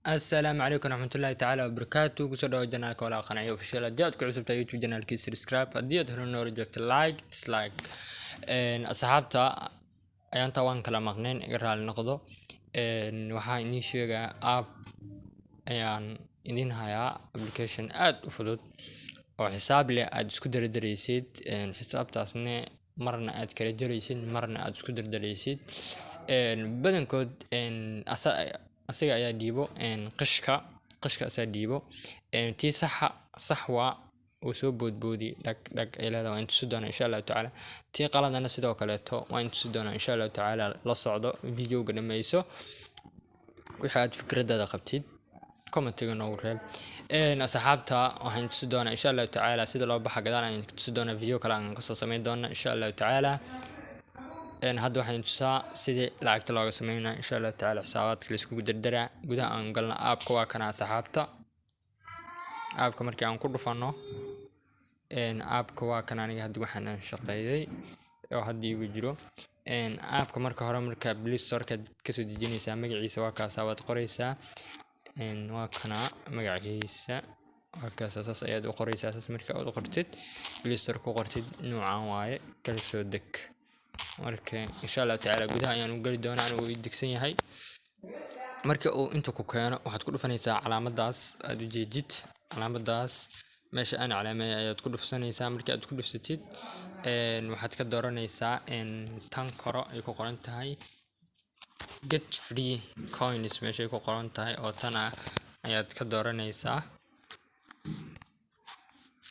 Assalaamu calaykum waraxmatullaahi tacaala wabarakaatu. Kusoo dhawo channelka Walaa Qanciyo Official. Haddii aad ku cusub tahay YouTube channelkiisa, subscribe. Haddii aad hore noola joogto, like, dislike. Asxaabta, ayaanta waan kala maqneen, iga raali noqdo. Waxaan idiin sheegaa app ayaan idin hayaa, application aad u fudud oo xisaab leh, aad isku dardareysid xisaabtaasna, marna aad kala jaraysid, marna aad isku dardareysid. Badankood asiga ayaa dhiibo qishka, qishka asaa dhiibo. Tii saxa sax waa uu soo boodboodi, dhag dhag ay leedahay. Waan tusi doonaa insha Allahu tacaala. Tii qaladana sidoo kaleeto waan tusi doonaa insha Allahu tacaala. La socdo videoga, dhammayso. Wixii aad fikradaada qabtid commentiga noogu reeb. Asxaabta, waxaan tusi doonaa insha Allahu tacaala sida loo baxa gadaal ayaan tusi doonaa, video kale aan kasoo sameyn doonaa insha Allahu tacaala. Hadda waxaan tusaa sidii lacagta looga sameynaa insha Allahu tacaala, xisaabaadka la iskugu dardaraa. Gudaha aan galna appka, waa kana asxaabta. Appka markii aan ku dhufano, appka waa kan. Aniga hadda waxaan aan shaqeeyay oo hadda igu jiro appka. Marka hore, marka Play Store-ka kasoo dejinaysaa, magaciisa waa kaasa, waad qoreysaa. Waa kana magaciisa, waa kaasa, saas ayaad u qoreysaa. Saas marka aad u qortid, Play Store ku qortid, noocan waaye, kala soo deg. Marka insha Allahu tacaala gudaha ayaan u geli doonaa, anigu ii degsan yahay. Marka uu inta ku keeno, waxaad ku dhufanaysaa calaamadaas aad u jeedid, calaamadaas meesha aan calaameeyay ayaad ku dhufsanaysaa. Marka aad ku dhufsatid, waxaad ka dooranaysaa tan koro ay ku qoran tahay "Get free coins". Meeshay ku qoran tahay oo tan ah ayaad ka dooranaysaa.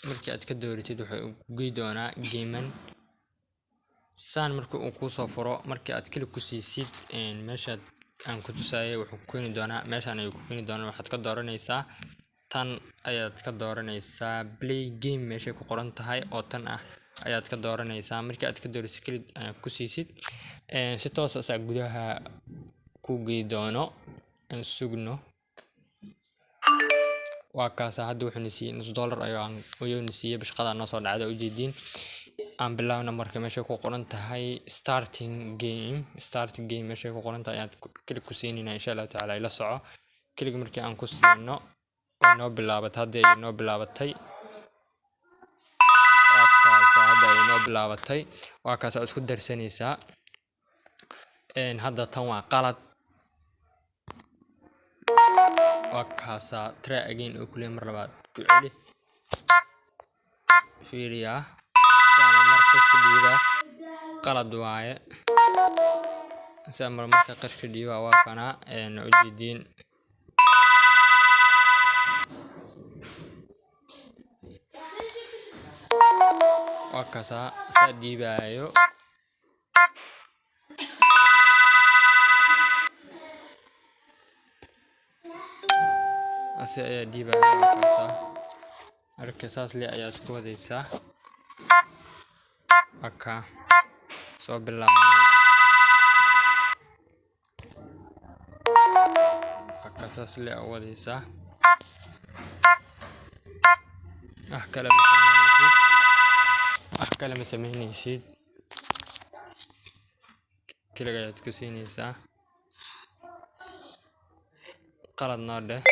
Markii aad ka dooratid, wuxuu ku geyi doonaa game-an saan. Marka uu kuusoo furo, markii aad click ku siisid meeshaad aan ku tusayay, wuxuu ku keeni doonaa meeshaan ayuu ku keeni doonaa. Waxaad ka dooranaysaa tan ayaad ka dooranaysaa, "Play game" meeshay ku qoran tahay oo tan ah ayaad ka dooranaysaa. Markii aad ka dooratid, click ku siisid, si toos asaa gudaha ku geyi doono. Aan sugno. Waa kaasa, hadda wuxuu na siiyey nus dollar ayaan ayuu na siiyey. Bashqada noo soo dhacda ujeediin. Aan bilaawna. Marka meeshay ku qoran tahay "Starting game", "Start game" meeshay ku qoran tahay ayaad click ku siinayna insha Allahu tacaala. Ila soco. Click markii aan ku siino, way noo bilaabatay. Hadda ayay noo bilaabatay. Waa kaasa, hadda ayay noo bilaabatay. Waa kaasa, isku darsanaysaa. Hadda tan waa qalad. Waa kaasa, "Try again" oo kuleeyahay, mar labaad ku celi. Fiiriyaa saana mar qishka dhiiba, qalad waaye. Saa mar marka qishka dhiiba, waa kana ujeediin. Waa kaasa, saa dhiibaayo. Ase ayaa dhiibaayo, waa kaasa. Marka saas le ayaad ku wadaysaa. Waa soo bilaabnay. Waa saas le u wadaysaa, wax kale ma sameynaysid, wax kale ma sameynaysid. Click ayaad ku siinaysaa. Qalad noo dheh.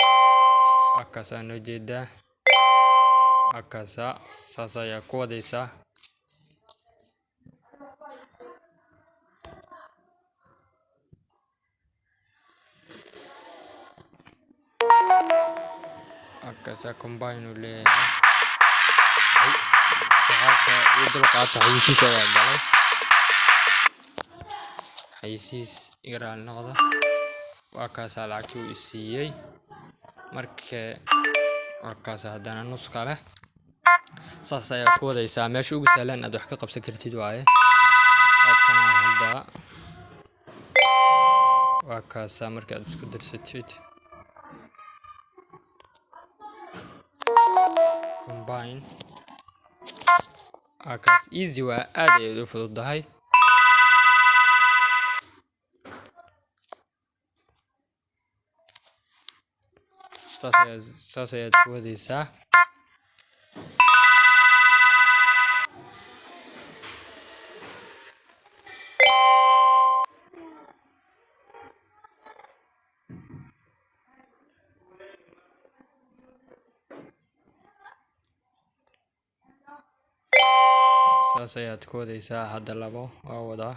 Waa kaasaa, noo jeedaa. Waa kaasaa, saas ayaa ku wadaysaa. Waa kaasaa, combine uu leeyahay. Saxaabta, ii dulqaata, xayeysiis ayaa galay, xayeysiis, iga raali noqda. Waa kaasaa, lacagtii uu i siiyey. Marka waa kaasa, haddana nus kale. Saas ayaa ku wadaysaa. Meesha ugu sahlan aad wax ka qabsan kartid waaye. Waa kana hadda, waa kaasa. Marka aad isku darsatid, combine, waa kaas. Easy waa, aad ayay u fududahay. Saas ayaad ku wadaysaa. Saas ayaad ku wadaysaa. Hadda labo waa wadaa.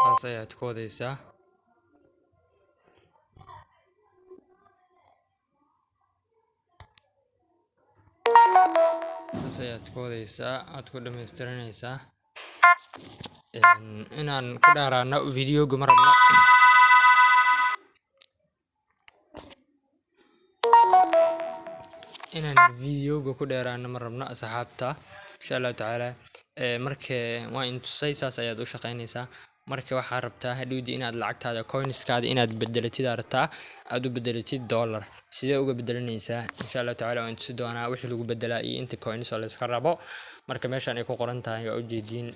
Saas ayaad ku wadaysaa. Saas ayaad ku wadaysaa, aad ku dhamaystiranaysaa. Inaan ku dheeraano videoga ma rabno. Inaan videoga ku dheeraano ma rabno, asxaabta, insha Allahu tacaala. Marka waa in tusay, saas ayaad u shaqaynaysaa. Marka waxaa rabtaa hadhowdi inaad lacagtaada coinskaada inaad bedelatid, aad rabtaa aad u bedelatid dollar. Sidee uga bedelanaysaa? Insha Allahu tacaala waan tusi doonaa wixii lagu bedelaa iyo inta coins oo la iska rabo. Marka meeshaan ay ku qoran tahay waa ujeediin,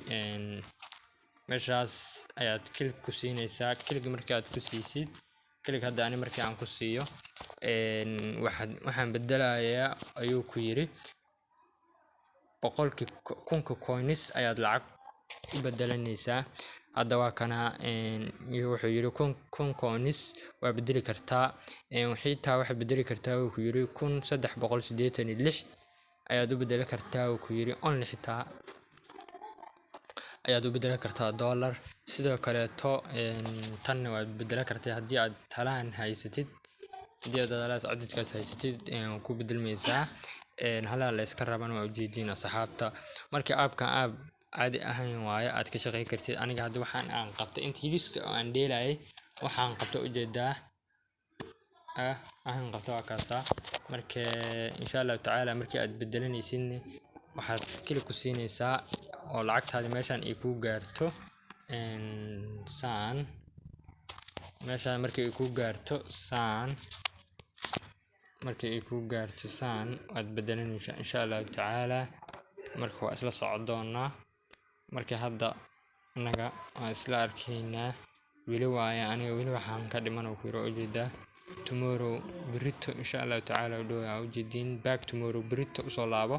meeshaas ayaad click ku siinaysaa. Click marka aad ku siisid, click hadda ani markii aan ku siiyo, waxaan bedelayaa ayuu ku yiri 100-kii 1000-ka coins ayaad lacag u bedelanaysaa. Hadda waa kana, wuxuu yiri 1000 coins waa bedeli kartaa. Xitaa waxaad bedeli kartaa, wuu ku yiri, 1386 ayaad u bedeli kartaa, wuu ku yiri, only xitaa ayaad u bedeli kartaa dollar. Sidoo kaleeto tanna waad bedeli kartaa haddii aad talaan haysatid, haddii aad halahaas cadadkaas haysatid, ku bedelmaysaa. Halaha la iska rabana waa ujeediin, asxaabta. Marka appkan app caadi ahayn waaye, aad ka shaqeyn kartid. Aniga hadda waxaan aan qabtay intii list oo aan dheelayay, waxaan qabtay ujeedaa, waxaan qabtay waa kaasa. Marka insha Allahu tacaala markii aad bedelanaysidna waxaad click ku siinaysaa oo lacagtaadi meeshaan ay kuu gaarto saan. Meeshaan markii ay kuu gaarto saan, markii ay kuu gaarto saan, waad bedelanaysaa insha Allahu tacaala. Marka waa isla socon doonaa. Marka hadda annaga waan isla arkaynaa. Weli waaye, aniga weli waxaan ka dhiman oo ku yiri ujeedaa tomorrow, berrito, insha Allahu tacaala u dhow ujeediin, back tomorrow, berrito usoo laabo.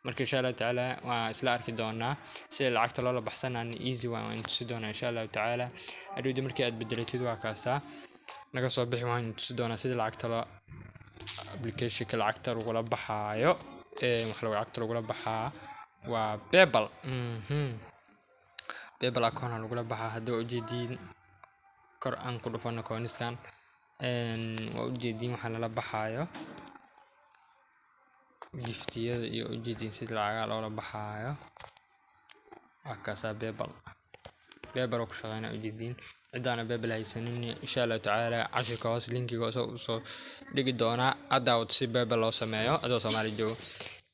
Marka insha Allahu tacaala waan isla arki doonaa sida lacagta loola baxsanaan. Easy waan tusi doonaa insha Allahu tacaala. Hadhowdi markii aad bedelatid waa kaasaa naga soo bixi. Waan tusi doonaa sida lacagta loo applicationka lacagta lagula baxaayo. Wax lagu lacagta lagula baxaa waa PayPal. PayPal account lagula baxaa. Hadda waa ujeediin, kor aan ku dhufano coinskan. Waa ujeediin waxa lala baxaayo, giftiyada iyo ujeediin sida lacagaha loola baxaayo. Waa kaasaa PayPal, PayPal oo ku shaqeynaya ujeediin. Cidaana PayPal haysanin, insha Allahu tacaala cashirka hoos linkiga usoo dhigi doonaa. Hadda si PayPal loo sameeyo adoo Soomaali joogo,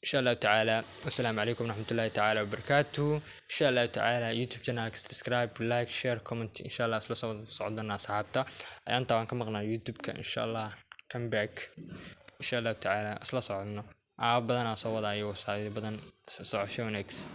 insha Allahu tacaala. Wassalaamu calaykum waraxmatullahi tacaala wabarakaatuh. Insha Allahu tacaala YouTube channelka subscribe, like, share, comment. Insha Allah isla soo socdana, asxaabta. Ayaanta waan ka maqnaa YouTube-ka. Insha Allah come back, insha Allahu tacaala isla socono. Aaba badanaa soo wadaayo website badan. Socosho wanaagsan.